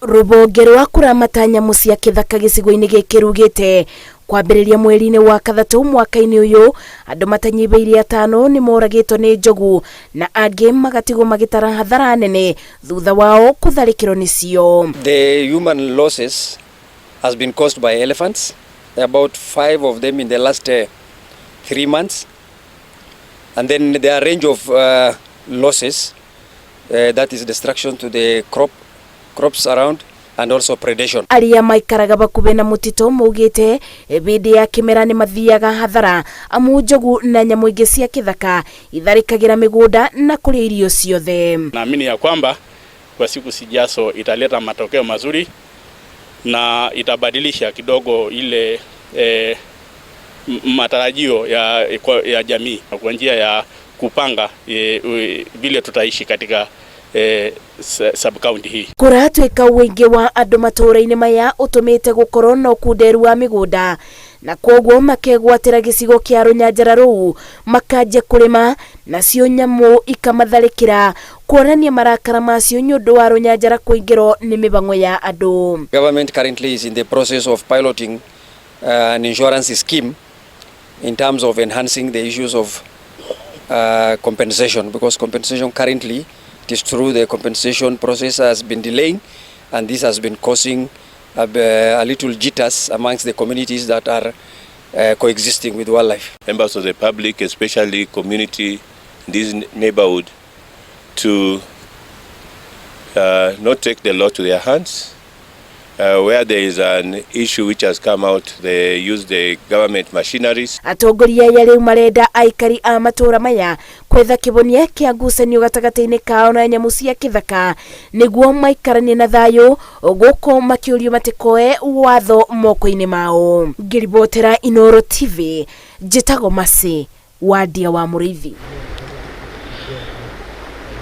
Rũhonge rwa kũramata nyamũ cia kĩthaka gĩcigo-inĩ gĩkĩ rugĩte kwambĩrĩria mweri-inĩ wa kathatũ mwaka-inĩ ũyũ, andũ matanyihĩire atano nĩ moragĩtwo nĩ njogu na angĩ magatigwo magĩtara hathara nene thutha wao kũtharĩkĩrwo nĩcio. The human losses has been caused by elephants. There are about five of them in the last 3 months. And then there are range of losses, that is destruction to the crops around and also predation. Arĩa maikaraga bakuhĩ na mũtitũ maugĩte hĩndĩ ya kĩmera nĩ mathiaga hathara amu njogu na nyamũ ingĩ cia kĩthaka itharĩkagĩra mĩgũnda na kũrĩa irio ciothe. Naamini ya kwamba kwa siku zijazo italeta matokeo mazuri na itabadilisha kidogo ile matarajio ya jamii kwa njia ya kupanga vile tutaishi katika sub county hii. Kũratuĩka ũingĩ wa andũ matũũra-inĩ maya ũtũmĩte gũkorwo na ũkunderu wa mĩgũnda na kwoguo makegwatĩra gĩcigo kĩa rũnyanjara rũu makanjia kũrĩma, nacio nyamũ ikamatharĩkĩra kuonania marakara macio nĩ ũndũ wa rũnyanjara kũingĩrwo nĩ mĩbango ya andũ. Government currently is in the process of piloting an insurance scheme in terms of enhancing the issues of compensation, because compensation currently, it is true, the compensation process has been delaying, and this has been causing a little jitters amongst the communities that are coexisting with wildlife. Members of the public, especially community in this neighborhood, to not take the law to their hands. Where there is an issue which has come out, they use the government machineries. Atongoria aya rĩu marenda aikari a matũũra maya kwetha kĩhonia kĩa ngucanio gatagatĩ-inĩ kao na nyamũ cia kĩthaka nĩguo maikaranie na thayũ, gũkũ makĩũrio matikoe watho moko-inĩ mao. Ngĩribotera Inooro TV, njĩtagwo Mercy Wandia wa Mũrĩithi.